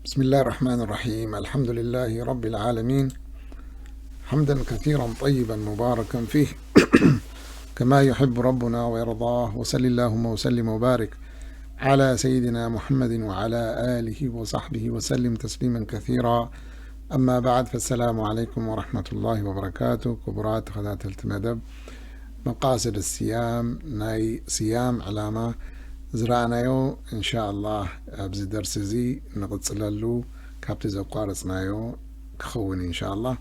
بسم الله الرحمن الرحيم. الحمد لله رب العالمين. حمدا كثيرا طيبا مباركا فيه كما يحب ربنا ويرضاه. وصل اللهم وسلم وبارك على سيدنا محمد وعلى آله وصحبه وسلم تسليما كثيرا. أما بعد، فالسلام عليكم ورحمة الله وبركاته. ክቡራት ተኸታተልቲ መደብ መቃስድ ስያም፣ ናይ ስያም ዕላማ ዝረኣናዮ፣ እንሻ ኣላህ ኣብዚ ደርሲ እዚ ንቕጽለሉ፣ ካብቲ ዘቋረጽናዮ ክኸውን እንሻ ኣላህ።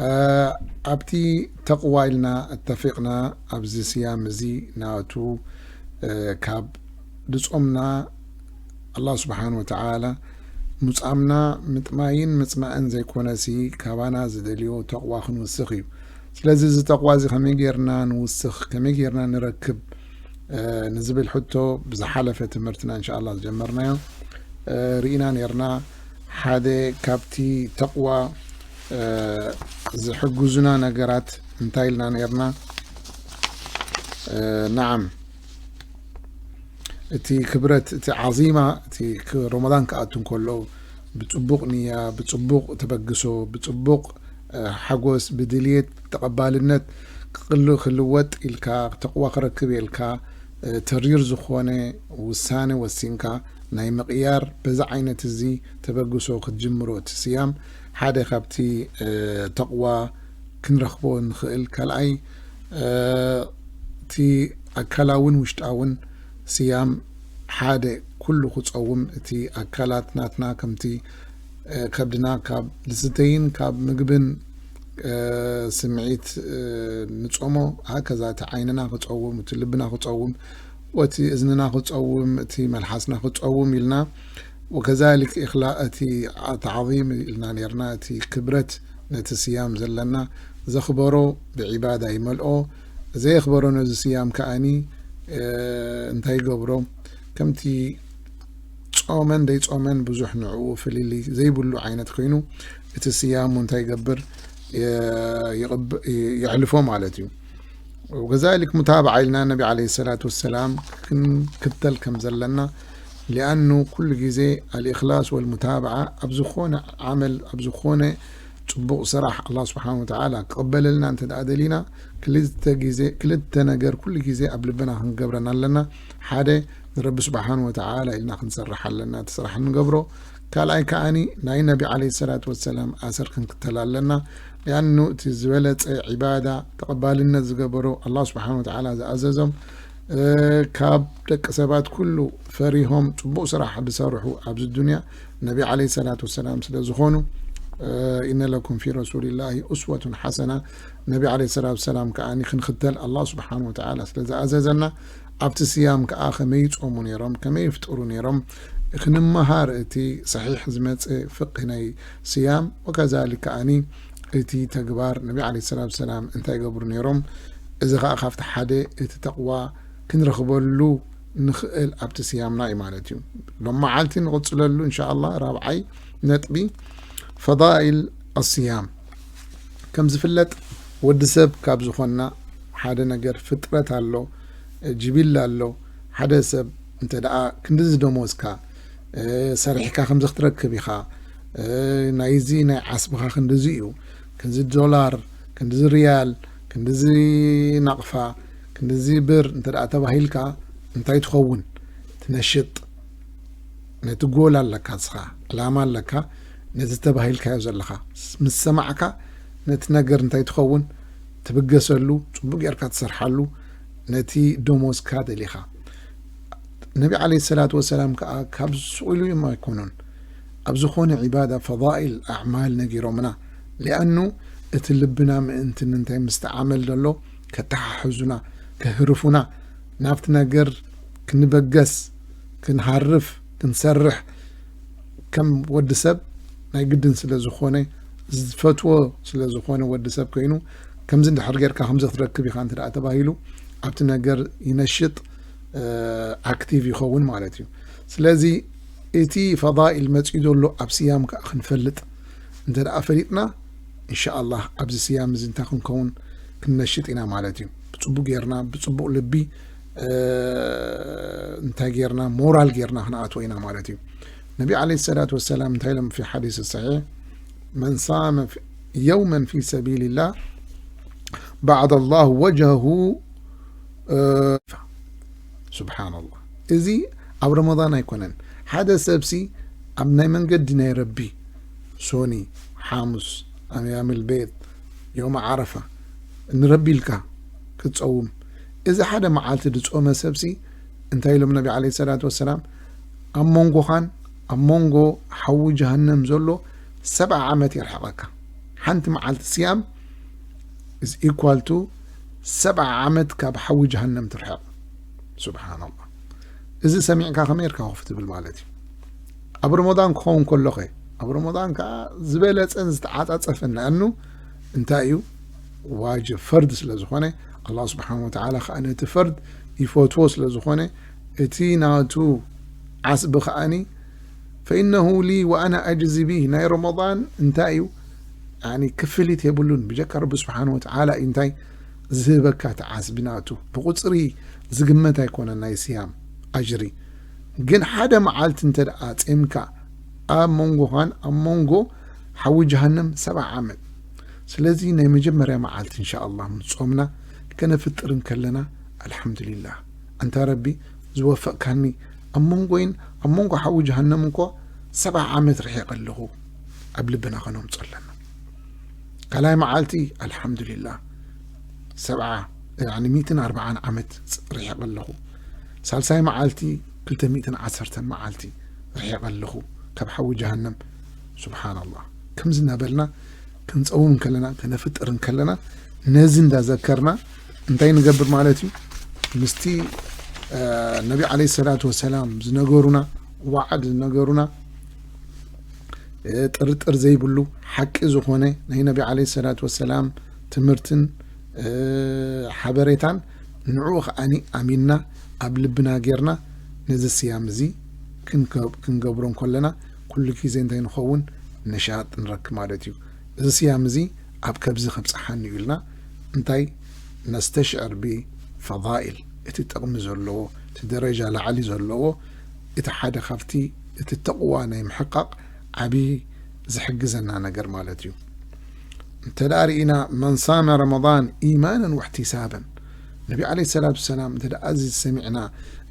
እ፣ ኣብቲ ተቕዋ ኢልና እተፊቕና፣ ኣብዚ ስያም እዚ ናቱ፣ እ፣ ካብ ድጾምና ኣላህ ስብሓን ወተዓላ፣ ሙጻምና ምጥማይን ምጽማእን ዘይኮነሲ፣ ካባና ዝደልዮ ተቕዋ ክንውስኽ እዩ። ስለዚ እዚ ተቕዋ እዚ ከመይ ጌርና ንውስኽ፣ ከመይ ጌርና ንረክብ፣ እ፣ ንዝብል ሕቶ ብዝሓለፈ ትምህርትና እንሻ ኣላህ ዝጀመርናዮ፣ እ፣ ርኢና ኔርና። ሓደ ካብቲ ተቕዋ፣ እ፣ ዝሕግዙና ነገራት እንታይ ኢልና ኔርና? እ፣ ነዓም፣ እቲ ክብረት፣ እቲ ዓዚማ፣ እቲ ክ-፣ ረመዳን ክኣቱ እንከሎ ብጽቡቕ ንያ፣ ብጽቡቕ ተበግሶ፣ ብጽቡቕ፣ እ፣ ሓጎስ፣ ብድልየት፣ ተቐባልነት ክቕል-፣ ክልወጥ ኢልካ፣ ተቕዋ ክረክብ ኢልካ፣ እ፣ ተሪር ዝኾነ ውሳነ ወሲንካ ናይ ምቕያር፣ በዚ ዓይነት እዚ ተበግሶ ክትጅምሮ እቲ ስያም ሓደ ካብቲ፣ እ፣ ተቕዋ ክንረኽቦ ንኽእል። ካልኣይ፣ እ፣ እቲ ኣካላውን ውሽጣውን ስያም ሓደ ኩሉ ክጸውም፣ እቲ ኣካላት ናትና ከምቲ፣ እ፣ ከብድና ካብ ልስተይን ካብ ምግብን፣ እ፣ ስምዒት፣ እ፣ ንጾሞ፣ ሃከዛ እቲ ዓይንና ክጸውም፣ እቲ ልብና ክጸውም፣ ወቲ እዝንና ክጸውም፣ እቲ መልሓስና ክጸውም ኢልና፣ ወከዛሊክ ኢኽላ-፣ እቲ ተዕዚም ኢልና ኔርና፣ እቲ ክብረት ነቲ ስያም ዘለና ዘኽበሮ ብዒባዳ ይመልኦ፣ ዘየኽበሮ ነዚ ስያም ከኣኒ፣ እ፣ እንታይ ይገብሮ? ከምቲ ጾመን ደይጾመን ብዙሕ ንዕኡ ፍልልይ ዘይብሉ ዓይነት ኮይኑ፣ እቲ ስያሙ እንታይ ይገብር? የ-፣ ይቕብ-፣ የሕልፎ ማለት እዩ። ወከዛሊክ ሙታብዓ ኢልና ነቢ ዓለይሂ ሰላቱ ወሰላም ክንክተል ከም ዘለና፣ ሊኣኑ ኩሉ ግዜ ኣልእኽላስ ወልሙታብዓ ኣብ ዝኾነ ዓመል፣ ኣብ ዝኾነ ጽቡቕ ስራሕ ኣላህ ስብሓን ወተዓላ ክቕበለልና እንተ ደኣ ደሊና፣ ክልተ ግዜ፣ ክልተ ነገር ኩሉ ግዜ ኣብ ልብና ክንገብረን ኣለና። ሓደ፣ ንረቢ ስብሓን ወተዓላ ኢልና ክንሰርሕ ኣለና፣ እቲ ስራሕ ንገብሮ። ካልኣይ ከኣኒ ናይ ነቢ ዓለይሂ ሰላቱ ወሰላም ኣሰር ክንክተል ኣለና። ሊኣኑ እቲ ዝበለጸ ዒባዳ ተቐባልነት ዝገበሮ ኣላህ ስብሓን ወተዓላ ዝኣዘዞም፣ እ፣ ካብ ደቂ ሰባት ኩሉ ፈሪሆም ጽቡቕ ስራሕ ዝሰርሑ ኣብዚ ዱንያ ነቢ ዓለይሂ ሰላቱ ወሰላም ስለ ዝኾኑ፣ እ፣ ኢነ ለኩም ፊ ረሱሊላሂ ኡስወቱን ሓሰና፣ ነቢ ዓለይሂ ሰላቱ ወሰላም ከኣኒ ክንኽተል ኣላህ ስብሓን ወተዓላ ስለ ዝኣዘዘና፣ ኣብቲ ስያም ከኣ ከመይ ይጾሙ ነይሮም፣ ከመይ ይፍጥሩ ነይሮም ክንመሃር፣ እቲ ሰሒሕ ዝመጸ ፍቅህ ናይ ስያም፣ ወከዛሊክ ከኣኒ እቲ ተግባር ነቢ ዓለይሂ ሰላቱ ወሰላም እንታይ ይገብሩ ነይሮም፣ እዚ ከኣ ካብቲ ሓደ እቲ ተቕዋ ክንረኽበሉ ንኽእል ኣብቲ ስያምና እዩ ማለት እዩ። ሎም መዓልቲ ንቕጽለሉ እንሻ ኣላህ ራብዓይ ነጥቢ ፈዳኢል ኣስያም። ከም ዝፍለጥ ወዲ ሰብ ካብ ዝኾንና ሓደ ነገር ፍጥረት ኣሎ፣ ጅቢላ ኣሎ። ሓደ ሰብ እንተ ደኣ ክንድዚ ደሞዝካ፣ እ፣ ሰሪሕካ ከምዚ ክትረክብ ኢኻ፣ እ፣ ናይዚ ናይ ዓስብኻ ክንድዚ እዩ፣ ክንዚ ዶላር፣ ክንድዚ ሪያል፣ ክንድዚ ናቕፋ፣ ክንድዚ ብር እንተ ደኣ ተባሂልካ እንታይ ትኸውን? ትነሽጥ። ነቲ ጎል ኣለካ፣ ንስኻ ዕላማ ኣለካ፣ ነዚ ተባሂልካዮ ዘለኻ ምስ ሰማዕካ፣ ነቲ ነገር እንታይ ትኸውን? ትብገሰሉ፣ ጽቡቕ ጌርካ ትሰርሓሉ፣ ነቲ ደሞዝካ ደሊኻ። ነቢ ዓለይሂ ሰላቱ ወሰላም ከኣ ካብ ስቕ ኢሉ እዮም ኣይኮኑን ኣብ ዝኾነ ዒባዳ ፈዳኢል ኣዕማል ነጊሮምና። ሊኣኑ እቲ ልብና ምእንቲ እንታይ ምስቲ ዓመል ዘሎ ከተሓሕዙና፣ ከህርፉና፣ ናብቲ ነገር ክንበገስ፣ ክንሃርፍ፣ ክንሰርሕ፣ ከም ወዲ ሰብ ናይ ግድን ስለ ዝኾነ፣ ዝፈትዎ ስለ ዝኾነ ወዲ ሰብ ኮይኑ፣ ከምዚ እንድሕር ጌርካ ከምዚ ክትረክብ ኢኻ እንተ ደኣ ተባሂሉ፣ ኣብቲ ነገር ይነሽጥ፣ እ፣ ኣክቲቭ ይኸውን ማለት እዩ። ስለዚ እቲ ፈዳኢል መጺኡ ዘሎ ኣብ ስያም ከኣ ክንፈልጥ እንተ ደኣ ፈሊጥና፣ ኢንሻኣላህ ኣብዚ ስያም እዚ እንታይ ክንከውን ክንነሽጥ ኢና ማለት እዩ። ብጽቡቕ ጌርና፣ ብጽቡቕ ልቢ፣ እ፣ እንታይ ጌርና፣ ሞራል ጌርና ክንኣትዎ ኢና ማለት እዩ። ነቢ ዓለይሂ ሰላቱ ወሰላም እንታይ ኢሎም ፊ ሓዲስ ሰሒሕ፣ መን ሳመ ፊ-፣ የውመን ፊ ሰቢልላህ በዓደ ላሁ ወጅሀሁ፣ እ፣ ሱብሓነላህ። እዚ ኣብ ረመዳን ኣይኮነን። ሓደ ሰብሲ ኣብ ናይ መንገዲ ናይ ረቢ ሶኒ፣ ሓሙስ፣ ኣያምል ቤት፣ ዮም ዓረፋ ንረቢ ኢልካ ክትጸውም፣ እዚ ሓደ መዓልቲ ዝጾመ ሰብሲ እንታይ ኢሎም ነቢ ዓለይሂ ሰላቱ ወሰላም፣ ኣብ መንጎኻን ኣብ መንጎ ሓዊ ጀሃነም ዘሎ ሰብዓ ዓመት የርሕቐካ። ሓንቲ መዓልቲ ስያም is equal to ሰብዓ ዓመት ካብ ሓዊ ጀሃነም ትርሕቕ። ሱብሓነላህ። እዚ ሰሚዕካ ከመይ ኢልካ ኮፍ ትብል ማለት እዩ? ኣብ ረመዳን ክኸውን ከሎ ኸ? ኣብ ረመዳን ከኣ ዝበለጸን ዝተዓጻጸፈን፣ ለኣኑ እንታይ እዩ? ዋጅብ፣ ፈርድ ስለ ዝኾነ፣ ኣላህ ስብሓነ ወተዓላ ኸኣ ነቲ ፈርድ ይፈትዎ ስለ ዝኾነ፣ እቲ ናቱ ዓስቢ ኸኣኒ ፈኢነሁ ሊ ወኣና ኣጅዚ ቢህ፣ ናይ ረመዳን እንታይ እዩ? ያኒ ክፍሊት የብሉን፣ ብጀካ ረቢ ስብሓነ ወተዓላ እዩ እንታይ ዝህበካ እቲ ዓስቢ ናቱ። ብቁጽሪ ዝግመት ኣይኮነን ናይ ስያም ኣጅሪ። ግን ሓደ መዓልቲ እንተ ደኣ ጼምካ፣ ኣብ መንጎኻን ኣብ መንጎ ሓዊ ጀሃነም ሰብዓ ዓመት። ስለዚ ናይ መጀመርያ መዓልቲ እንሻ ኣላህ ምስ ጾምና ከነፍጥር እንከለና፣ ኣልሓምዱሊላህ፣ ኣንታ ረቢ ዝወፈቅካኒ፣ ኣብ መንጎይን ኣብ መንጎ ሓዊ ጀሃነም እንኮ ሰብዓ ዓመት ርሒቐ ኣለኹ፣ ኣብ ልብና ከነምጾ ኣለና። ካልኣይ መዓልቲ፣ ኣልሓምዱሊላህ፣ ሰብዓ፣ ያኒ ሚእትን ኣርብዓን ዓመት ርሒቐ ኣለኹ። ሳልሳይ መዓልቲ፣ ክልተ ሚእትን ዓሰርተን መዓልቲ ርሒቐ ኣለኹ ካብ ሓዊ ጀሃነም። ሱብሓነላህ። ከምዚ እናበልና ክንጸውም ከለና፣ ከነፍጥር እንከለና፣ ነዚ እንዳዘከርና እንታይ ንገብር ማለት እዩ? ምስቲ፣ እ፣ ነቢ ዓለይሂ ሰላቱ ወሰላም ዝነገሩና፣ ዋዕድ ዝነገሩና፣ እ፣ ጥርጥር ዘይብሉ ሓቂ ዝኾነ ናይ ነቢ ዓለይሂ ሰላቱ ወሰላም ትምህርትን፣ እ፣ ሓበሬታን፣ ንዕኡ ከኣኒ ኣሚንና ኣብ ልብና ጌርና ነዚ ስያም እዚ ክንከ-፣ ክንገብሮ እንከለና፣ ኩሉ ግዜ እንታይ ንኸውን? ነሻጥ ንረክብ ማለት እዩ። እዚ ስያም እዚ ኣብ ከብዚ ከብጽሓኒ እዩ ኢልና እንታይ ነስተሽዕር ብፈዳኢል፣ እቲ ጥቕሚ ዘለዎ፣ እቲ ደረጃ ላዕሊ ዘለዎ፣ እቲ ሓደ ካብቲ እቲ ተቕዋ ናይ ምሕቃቕ ዓቢ ዝሕግዘና ነገር ማለት እዩ። እንተ ደኣ ርኢና፣ መን ሳመ ረመዳን ኢማናን ወሕቲሳበን፣ ነቢ ዓለይሂ ሰላቱ ወሰላም እንተ ደኣ እዚ ሰሚዕና፣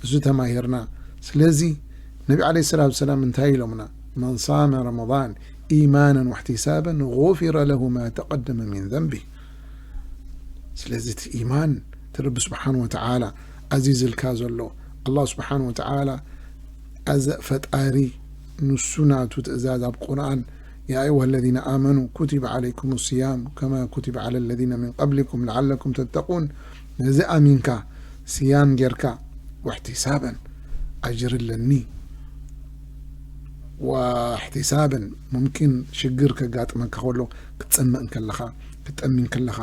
እዚ ተማሂርና፣ ስለዚ ነቢ ዓለይሂ ሰላቱ ወሰላም እንታይ ኢሎምና? መን ሳመ ረመዳን ኢማናን ወሕቲሳበን ጉፊረ ለሁ ማ ተቀደመ ሚን ዘንቢ። ስለዚ እቲ ኢማን፣ እቲ ረቢ ስብሓን ወተዓላ ኣዚዝልካ ዘሎ፣ ኣላህ ስብሓን ወተዓላ ኣዘ-፣ ፈጣሪ ንሱ ናቱ ትእዛዝ ኣብ ቁርኣን፣ ያ ኣዩሃ ለዚነ ኣመኑ ኩቲበ ዓለይኩም ስያም ከማ ኩቲበ ዓለ ለዚነ ሚን ቀብሊኩም ለዓለኩም ተተቁን፣ ነዚ ኣሚንካ ስያም ጌርካ፣ ወሕቲሳበን፣ ኣጅሪ ኣለኒ፣ ወሕቲሳበን፣ ሙምኪን ሽግር ከጋጥመካ ከሎ፣ ክትጸምእ እንከለኻ፣ ክትጠሚ እንከለኻ፣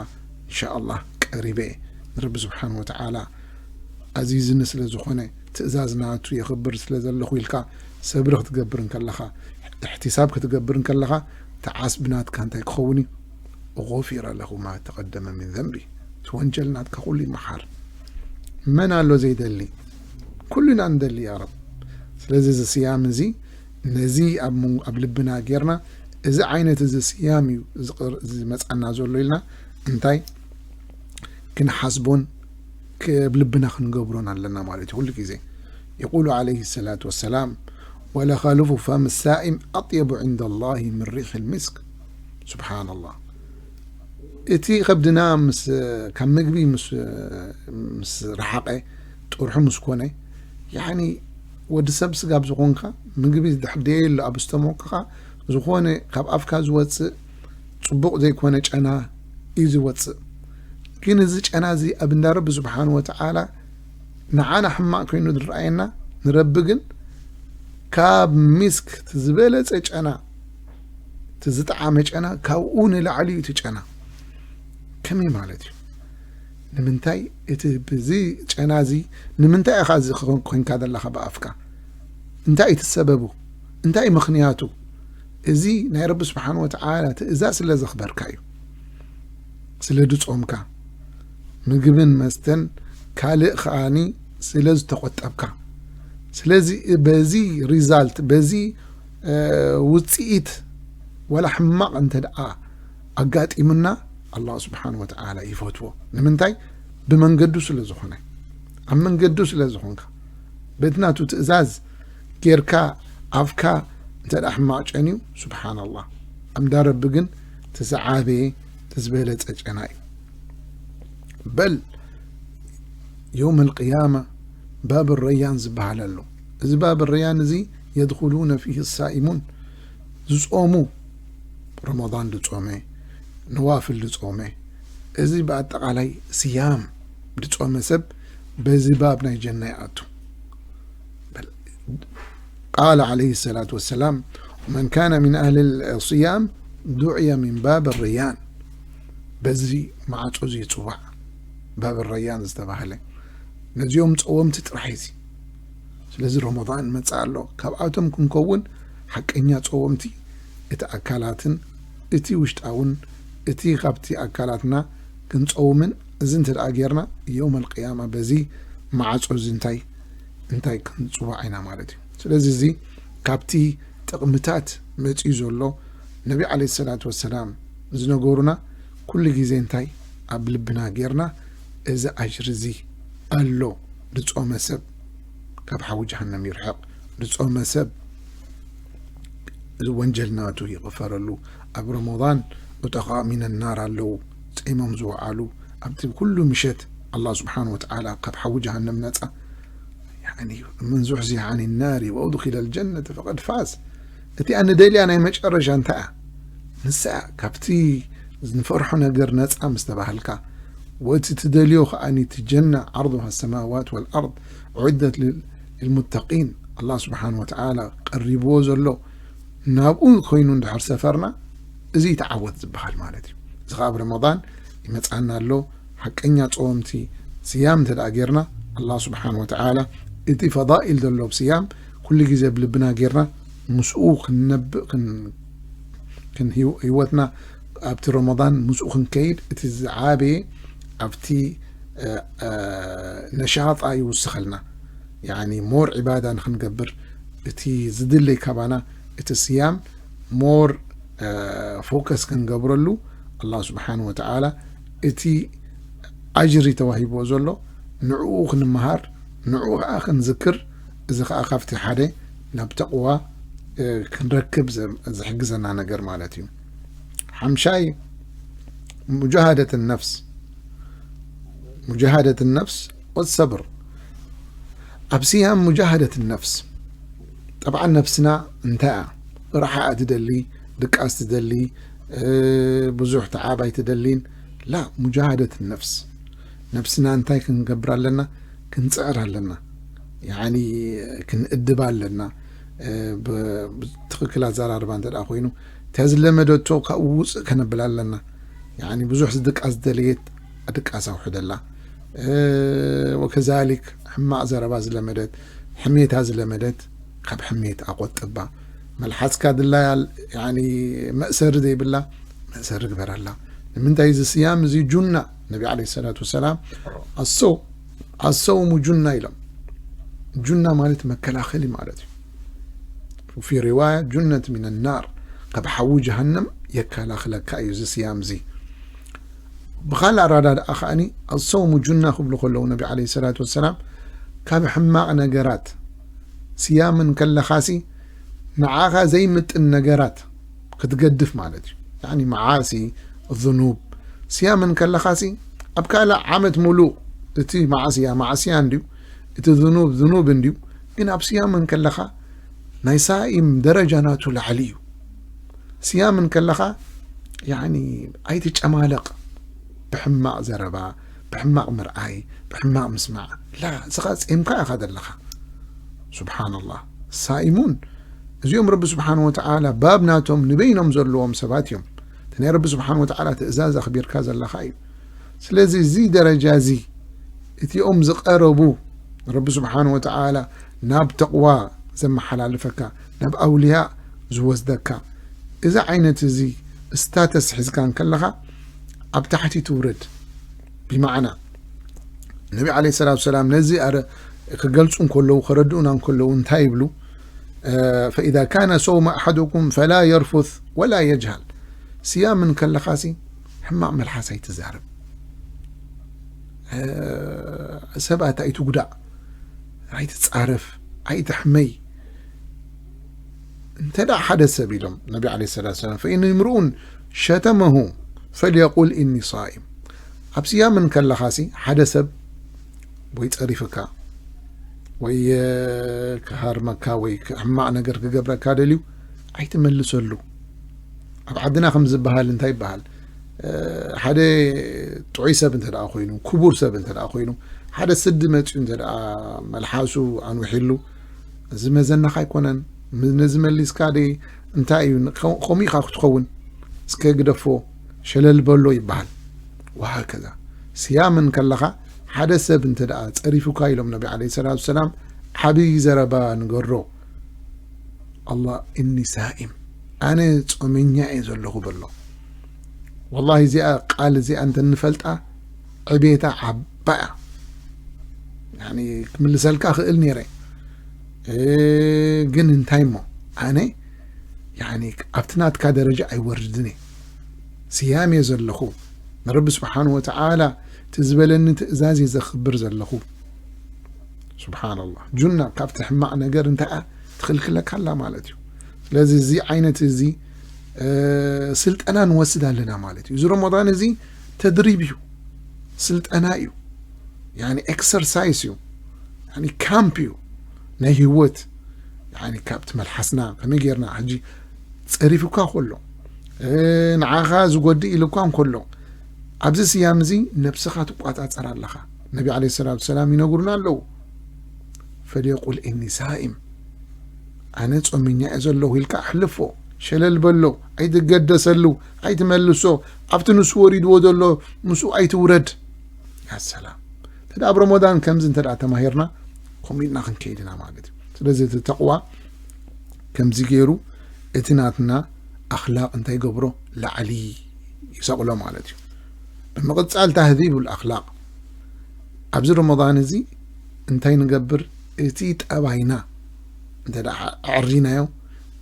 እንሻ ኣላህ ቀሪበ እየ፣ ንረቢ ስብሓን ወተዓላ ኣዚዝኒ ስለ ዝኾነ፣ ትእዛዝ ናቱ የኽብር ስለ ዘለኹ ኢልካ ሰብሪ ክትገብር እንከለኻ፣ እሕቲሳብ ክትገብር እንከለኻ፣ እቲ ዓስቢ ናትካ እንታይ ክኸውን እዩ? غفر له ما تقدم من ذنبه። እቲ ወንጀል ናትካ ኩሉ ይመሓር። መን ኣሎ ዘይደሊ? ኩሉና ንደሊ ያ ረብ። ስለዚ እዚ ስያም እዚ ነዚ ኣብ ሙ-፣ ኣብ ልብና ጌርና፣ እዚ ዓይነት እዚ ስያም እዩ ዝቕር-፣ ዝመጻና ዘሎ ኢልና እንታይ ክንሓስቦን ክ-፣ ኣብ ልብና ክንገብሮን ኣለና ማለት እዩ። ኩሉ ግዜ የቁሉ ዓለይሂ ሰላቱ ወሰላም፣ ወለኻሉፉ ፈም ሳኢም ኣጥየቡ ዕንደ ላሂ ምን ሪሕ ልሚስክ። ሱብሓነላህ። እቲ ከብድና ምስ፣ ካብ ምግቢ ምስ፣ ምስ ረሓቐ፣ ጥርሑ ምስ ኮነ፣ ያዕኒ ወዲ ሰብ ስጋብ ዝኾንካ፣ ምግቢ ድሕር ደየሎ ኣብ ስተሞክኻ፣ ዝኾነ ካብ ኣፍካ ዝወጽእ ጽቡቕ ዘይኮነ ጨና እዩ ዝወጽእ። ግን እዚ ጨና እዚ ኣብ እንዳ ረቢ ስብሓን ወተዓላ ንዓና ሕማቕ ኮይኑ ዝረኣየና፣ ንረቢ ግን ካብ ሚስክ እቲ ዝበለጸ ጨና፣ እቲ ዝጠዓመ ጨና፣ ካብኡ ንላዕሊ እዩ እቲ ጨና። ከመይ ማለት እዩ? ንምንታይ እቲ ብዚ ጨና እዚ፣ ንምንታይ ኢኻ እዚ ኮን-፣ ኮንካ ዘለኻ ብኣፍካ? እንታይ እቲ ሰበቡ? እንታይ ምኽንያቱ? እዚ ናይ ረቢ ስብሓን ወተዓላ ትእዛዝ ስለ ዘኽበርካ እዩ። ስለ ድጾምካ፣ ምግብን መስተን ካልእ ከኣኒ ስለ ዝተቖጠብካ። ስለዚ በዚ ሪዛልት፣ በዚ እ፣ ውጽኢት ዋላ ሕማቕ እንተ ደኣ ኣጋጢሙና፣ ኣላህ ስብሓን ወተዓላ ይፈትዎ። ንምንታይ? ብመንገዱ ስለ ዝኾነ፣ ኣብ መንገዱ ስለ ዝኾንካ፣ በቲ ናቱ ትእዛዝ ጌርካ ኣፍካ እንተ ደኣ ሕማቕ ጨንዩ፣ ስብሓንላህ፣ ኣምዳ ረቢ ግን እቲ ዝዓበየ፣ እቲ ዝበለጸ ጨና እዩ። በል የውም ኣልቅያማ ባብ ረያን ዝበሃል ኣሎ። እዚ ባብ ረያን እዚ የድኹሉነ ፊህ ሳኢሙን፣ ዝጾሙ፣ ረመዳን ዝጾመ፣ ነዋፍል ዝጾመ፣ እዚ ብኣጠቓላይ ስያም ዝጾመ ሰብ በዚ ባብ ናይ ጀና ይኣቱ። በል፣ ቃለ ዓለይሂ ሰላቱ ወሰላም፣ መን ካነ ሚን ኣህሊ ስያም ዱዕየ ሚን ባብ ረያን፣ በዚ ማዕጾ እዚ ይጽዋዕ፣ ባብ ረያን ዝተባህለ። ነዚኦም ጸወምቲ ጥራሕ እዚ። ስለዚ ረመዳን መጽእ ኣሎ። ካብኣቶም ክንከውን ሓቀኛ ጸወምቲ፣ እቲ ኣካላትን እቲ ውሽጣውን፣ እቲ ካብቲ ኣካላትና ክንጸውምን፣ እዚ እንተ ደኣ ጌርና፣ የውም ኣልቅያማ በዚ ማዕጾ እዚ እንታይ፣ እንታይ ክንጽዋዕ ኢና ማለት እዩ። ስለዚ እዚ ካብቲ ጥቕምታት መጺኡ ዘሎ ነቢ ዓለይሂ ሰላቱ ወሰላም ዝነገሩና፣ ኩሉ ግዜ እንታይ ኣብ ልብና ጌርና፣ እዚ ኣጅሪ እዚ ኣሎ፣ ዝጾመ ሰብ ካብ ሓዊ ጀሃነም ይርሕቕ፣ ዝጾመ ሰብ እዚ ወንጀል ናቱ ይቕፈረሉ። ኣብ ረመዳን ዑተቓ ሚነ ናር ኣለዉ፣ ጸይሞም ዝወዓሉ፣ ኣብቲ ኩሉ ምሸት ኣላህ ስብሓን ወተዓላ ካብ ሓዊ ጀሃነም ነጻ። ያዕኒ፣ መን ዙሕዚሐ ዓኒ ናሪ ወኡድኺለ ልጀነተ ፈቐድ ፋዝ። እቲኣ ንደልያ ናይ መጨረሻ እንታይ እያ? ንሳ እያ፣ ካብቲ ንፈርሖ ነገር ነጻ ምስ ተባህልካ፣ ወእቲ ትደልዮ ከኣ እቲ ጀና ዓርዱሃ ሰማዋት ወልኣርድ ዑዕደት ልል-፣ ልልሙተቂን፣ ኣላህ ስብሓን ወተዓላ ቀሪብዎ ዘሎ፣ ናብኡ ኮይኑ እንድሕር ሰፈርና፣ እዚ ተዓወት ዝበሃል ማለት እዩ። እዚ ኸዓ ኣብ ረመዳን ይመጽኣና ኣሎ። ሓቀኛ ጸወምቲ ስያም እንተ ደኣ ጌርና፣ ኣላህ ስብሓን ወተዓላ እቲ ፈዳኢል ዘሎ ኣብ ስያም ኩሉ ግዜ ኣብ ልብና ጌርና ምስኡ ክንነብእ፣ ክን-፣ ክን-፣ ህይወ-፣ ህይወትና ኣብቲ ረመዳን ምስኡ ክንከይድ፣ እቲ ዝዓበየ ኣብቲ፣ እ፣ እ፣ ነሻጣ ይውስኸልና። ያኒ ሞር ዒባዳ ንኽንገብር፣ እቲ ዝድለይ ካባና እቲ ስያም ሞር፣ እ፣ ፎከስ ክንገብረሉ፣ ኣላህ ስብሓን ወተዓላ እቲ ኣጅሪ ተዋሂብዎ ዘሎ ንዕኡ ክንመሃር፣ ንዕኡ ኸዓ ክንዝክር፣ እዚ ኸዓ ካብቲ ሓደ ናብ ተቕዋ፣ እ፣ ክንረክብ ዘ-፣ ዝሕግዘና ነገር ማለት እዩ። ሓምሻይ፣ ሙጃሃደት ነፍስ። ሙጃሃደት ነፍስ ወሰብር። ኣብ ስያም ሙጃሃደት ነፍስ። ጠብዓን ነፍስና እንታይ እያ? ራሓ ትደሊ፣ ድቃስ ትደሊ፣ እ፣ ብዙሕ ተዓብ ኣይትደሊን። ላ፣ ሙጃሃደት ነፍስ። ነፍስና እንታይ ክንገብር ኣለና? ክንጽዕር ኣለና። ያኒ ክንእድብ ኣለና። እ፣ ብ-፣ ብትኽክል ኣዘራርባ እንተ ደኣ ኮይኑ፣ እታ ዝለመደቶ ካብኡ ውጽእ ከነብላ ኣለና። ያኒ ብዙሕ ዝድቃስ ዝደለየት ድቃስ ኣውሕደላ። እ፣ ወከዛሊክ ሕማቕ ዘረባ ዝለመደት፣ ሕሜታ ዝለመደት፣ ካብ ሕሜት ኣቆጥባ። መልሓስካ ድላያ፣ ያኒ መእሰሪ ዘይብላ መእሰሪ ግበረላ። ንምንታይ? እዚ ስያም እዚ ጁና፣ ነቢ ዓለይሂ ሰላቱ ወሰላም፣ ኣሰው-፣ ኣሰውሙ ጁና ኢሎም። ጁና ማለት መከላኸሊ ማለት እዩ። ፊ ሪዋያ ጁነት ሚን ናር፣ ካብ ሓዊ ጀሃነም የከላኽለካ እዩ እዚ ስያም እዚ። ብኻልእ ኣረዳድኣ ከኣኒ፣ ኣሰውሙ ጁና ክብሉ ከለዉ ነቢ ዓለይሂ ሰላቱ ወሰላም፣ ካብ ሕማቕ ነገራት ስያም እንከለኻሲ፣ ንዓኻ ዘይምጥን ነገራት ክትገድፍ ማለት እዩ። ያኒ መዓሲ፣ ዙኑብ፣ ስያም እንከለኻሲ፣ ኣብ ካልእ ዓመት ሙሉእ እቲ መዓስያ፣ መዓስያ እንድዩ፣ እቲ ዙኑብ፣ ዙኑብ እንድዩ። ግን ኣብ ስያም እንከለኻ፣ ናይ ሳኢም ደረጃ ናቱ ላዕሊ እዩ። ስያም እንከለኻ፣ ያኒ ኣይትጨማለቕ ብሕማቕ ዘረባ፣ ብሕማቕ ምርኣይ፣ ብሕማቕ ምስማዕ። ላ፣ እስኻ ጼምካ ኢኻ ዘለኻ። ሱብሓነላህ። ሳኢሙን፣ እዚኦም ረቢ ስብሓን ወተዓላ ባብ ናቶም ንበይኖም ዘለዎም ሰባት እዮም። እቲ ናይ ረቢ ስብሓን ወተዓላ ትእዛዝ ኣኽቢርካ ዘለኻ እዩ። ስለዚ እዚ ደረጃ እዚ፣ እቲኦም ዝቐረቡ ረቢ ስብሓን ወተዓላ ናብ ተቕዋ ዘመሓላልፈካ፣ ናብ ኣውልያ ዝወስደካ፣ እዚ ዓይነት እዚ ስታተስ ሒዝካ እንከለኻ፣ ኣብ ታሕቲ ትውረድ። ብማዕና፣ ነቢ ዓለይሂ ሰላቱ ሰላም ነዚ ኣረ-፣ ክገልጹ እንከለዉ፣ ከረድኡና እንከለዉ እንታይ ይብሉ? ፈኢዛ ካነ ሰውመ ኣሓድኩም ፈላ የርፉት ወላ የጅሃል። ስያም እንከለኻሲ ሕማቕ መልሓስ ኣይትዛረብ። ሰባት ኣይትጉዳእ፣ ኣይትጻረፍ፣ ኣይትሕመይ። እንተ ደኣ ሓደ ሰብ ኢሎም ነቢ ዓለይሂ ሰላቱ ወሰላም፣ ፈኢን እምርኡን ሸተመሁ ፈልየቁል ኢኒ ሳኢም። ኣብ ስያም እንከለኻሲ ሓደ ሰብ ወይ ጸሪፍካ ወይ ክሃርመካ ወይ ሕማቕ ነገር ክገብረካ ደልዩ ኣይትመልሰሉ። ኣብ ዓድና ከም ዝበሃል እንታይ ይበሃል? ሓደ ጥዑይ ሰብ እንተ ደኣ ኮይኑ፣ ክቡር ሰብ እንተ ደኣ ኮይኑ፣ ሓደ ስዲ መጺኡ እንተ ደኣ መልሓሱ ኣንዊሒሉ፣ እዚ መዘናኻ ኣይኮነን። ነዚ መሊስካ ደ እንታይ እዩ? ከምኡ ኢኻ ክትኸውን። እስከ ግደፎ፣ ሸለል በሎ ይበሃል። ወሃከዛ ስያም እንከለኻ ሓደ ሰብ እንተ ደኣ ጸሪፉካ ኢሎም ነቢ ዓለይሂ ሰላቱ ወሰላም ዓብዪ ዘረባ ንገሮ። ኣላ እኒ ሳኢም፣ ኣነ ጾመኛ እየ ዘለኹ በሎ። ወላሂ እዚኣ ቃል እዚኣ እንተ ንፈልጣ ዕቤታ ዓባያ ያኒ ክምልሰልካ ክእል ነይረ። ግን እንታይ እሞ ኣነ ያኒ ኣብቲ ናትካ ደረጃ ኣይወርድን እየ። ስያም እየ ዘለኹ። ንረቢ ስብሓን ወተዓላ እቲ ዝበለኒ ትእዛዝ እየ ዘኽብር ዘለኹ። ስብሓንላህ። ጁና ካብቲ ሕማቕ ነገር እንታይ እያ ትኽልክለካ ኣላ ማለት እዩ። ስለዚ እዚ ዓይነት እዚ ስልጠና ንወስድ ኣለና ማለት እዩ። እዚ ረመዳን እዚ ተድሪብ እዩ፣ ስልጠና እዩ፣ ያኒ ኤክሰርሳይስ እዩ፣ ያኒ ካምፕ እዩ ናይ ህይወት። ያኒ ካብቲ መልሓስና ከመይ ጌርና ሕጂ ጸሪፉካ ከሎ ንዓኻ ዝጎድእ ኢሉካ እንከሎ ኣብዚ ስያም እዚ ነብስኻ ትቋጻጸር ኣለኻ። ነቢ ዓለይሂ ሰላቱ ሰላም ይነግሩና ኣለዉ፣ ፈልየቁል ኢኒ ሳኢም፣ ኣነ ጾመኛ እየ ዘለኹ ኢልካ ኣሕልፎ፣ ሸለል በሎ፣ ኣይትገደሰሉ፣ ኣይትመልሶ፣ ኣብቲ ንሱ ወሪድዎ ዘሎ ምስኡ ኣይትውረድ። ያ ሰላም። እንተ ደኣ ኣብ ረመዳን ከምዚ እንተ ደኣ ተማሂርና ከምኡ ኢልና ክንከይድ ኢና ማለት እዩ። ስለዚ እቲ ተቕዋ ከምዚ ገይሩ እቲ ናትና ኣኽላቕ እንታይ ይገብሮ? ላዕሊ ይሰቕሎ ማለት እዩ። ብምቕጻል ታህዚቡል ኣኽላቕ ኣብዚ ረመዳን እዚ እንታይ ንገብር? እቲ ጠባይና እንተ ደኣ ኣዕሪናዮ፣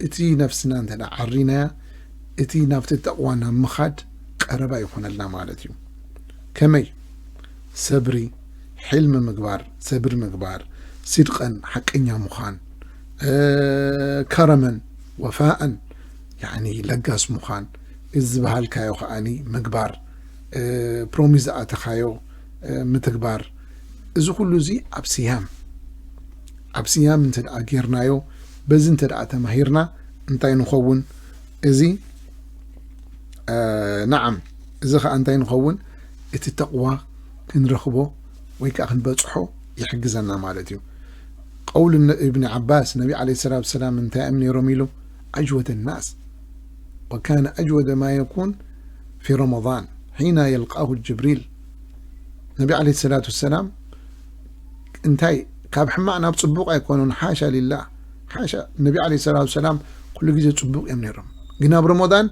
እቲ ነፍስና እንተ ደኣ ዓሪናያ፣ እቲ ናብቲ ተቕዋ ናብ ምኻድ ቀረባ ይኾነልና ማለት እዩ። ከመይ? ሰብሪ፣ ሕልሚ ምግባር፣ ሰብሪ ምግባር፣ ሲድቀን፣ ሓቀኛ ምዃን፣ ከረመን፣ ወፋእን፣ ያኒ ለጋስ ምዃን፣ እዚ ዝበሃልካዮ ከኣኒ ምግባር፣ ፕሮሚስ ዝኣተኻዮ ምትግባር፣ እዚ ኩሉ እዚ ኣብ ስያም፣ ኣብ ስያም እንተ ደኣ ጌርናዮ፣ በዚ እንተ ደኣ ተማሂርና እንታይ ንኸውን? እዚ፣ ነዓም፣ እዚ ኸኣ እንታይ ንኸውን? እቲ ተቕዋ ክንረኽቦ ወይ ከኣ ክንበጽሖ ይሕግዘና ማለት እዩ። ቀውል እብኒ ዓባስ፣ ነቢ ዓለይሂ ሰላቱ ወሰላም እንታይ እዮም ነይሮም ኢሉ? ኣጅወደ ናስ፣ ወካነ ኣጅወደ ማ የኩን ፊ ረመዳን ሒና የልቃሁ ጅብሪል። ነቢ ዓለይሂ ሰላቱ ወሰላም እንታይ ካብ ሕማቕ ናብ ጽቡቕ ኣይኮኑን፣ ሓሻ ሊላህ፣ ሓሻ። ነቢ ዓለይሂ ሰላቱ ወሰላም ኩሉ ግዜ ጽቡቕ እዮም ነይሮም፣ ግን ኣብ ረመዳን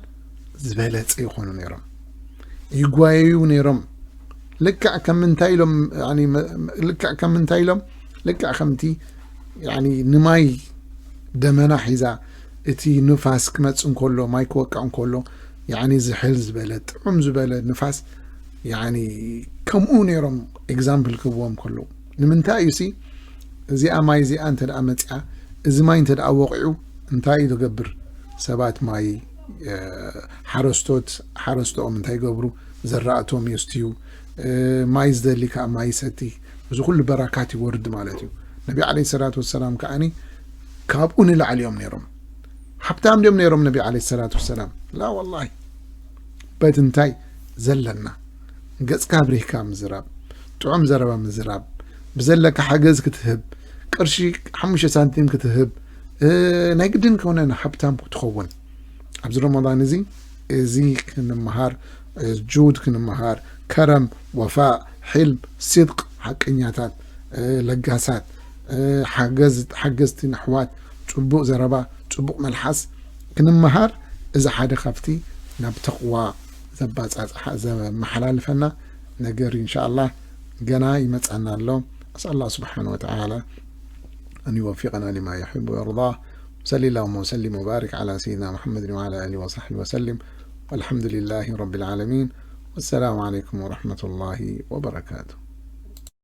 ዝበለጸ ይኾኑ ነይሮም፣ ይጓየዩ ነይሮም። ልክዕ ከም እንታይ ኢሎም፣ ያኒ፣ መ-፣ መ-፣ ልክዕ ከም እንታይ ኢሎም፣ ልክዕ ከምቲ፣ ያኒ፣ ንማይ ደመና ሒዛ እቲ ንፋስ ክመጽእ እንከሎ፣ ማይ ክወቅዕ እንከሎ፣ ያኒ፣ ዝሕል ዝበለ፣ ጥዑም ዝበለ ንፋስ፣ ያኒ፣ ከምኡ ነይሮም ኤግዛምፕል ክህብዎም ከለዉ። ንምንታይ እዩሲ፣ እዚኣ ማይ እዚኣ እንተ ደኣ መጺኣ፣ እዚ ማይ እንተ ደኣ ወቒዑ፣ እንታይ እዩ ዝገብር? ሰባት ማይ፣ እ፣ ሓረስቶት፣ ሓረስቶኦም እንታይ ይገብሩ? ዘራእቶም የስትዩ። እ፣ ማይ ዝደሊ ከኣ ማይ ይሰቲ። እዚ ኩሉ በረካት ይወርድ ማለት እዩ። ነቢ ዓለይሂ ሰላቱ ወሰላም ከኣኒ ካብኡ ንላዕሊ እዮም ነይሮም። ሃብታም ድዮም ነይሮም ነቢ ዓለይሂ ሰላቱ ወሰላም? ላ ወላሂ። በት እንታይ ዘለና? ገጽካ ኣብሪህካ ምዝራብ፣ ጥዑም ዘረባ ምዝራብ፣ ብዘለካ ሓገዝ ክትህብ፣ ቅርሺ ሓሙሽተ ሳንቲም ክትህብ፣ እ፣ ናይ ግድን ከውነ ሃብታም ክትኸውን። ኣብዚ ረመዳን እዚ፣ እዚ ክንመሃር፣ እ፣ ጁድ ክንመሃር፣ ከረም፣ ወፋእ፣ ሕልም፣ ሲድቅ፣ ሓቀኛታት፣ እ፣ ለጋሳት፣ እ፣ ሓገዝ-፣ ሓገዝቲ ንኣሕዋት፣ ጽቡቕ ዘረባ፣ ጽቡቕ መልሓስ ክንመሃር፣ እዚ ሓደ ካብቲ ናብ ተቕዋ ዘባጻጽሓ-፣ ዘመሓላልፈና ነገር ኢንሻኣላህ ገና ይመጻና ኣሎ። ኣስኣል ኣላህ ስብሓነ ወተዓላ ኣን ዩወፊቀና ሊማ ዩሕቡ ወየርዳህ። صلى اللهم وسلم وبارك على سيدنا محمد وعلى آله وصحبه وسلم، والحمد لله رب العالمين، والسلام عليكم ورحمة الله وبركاته.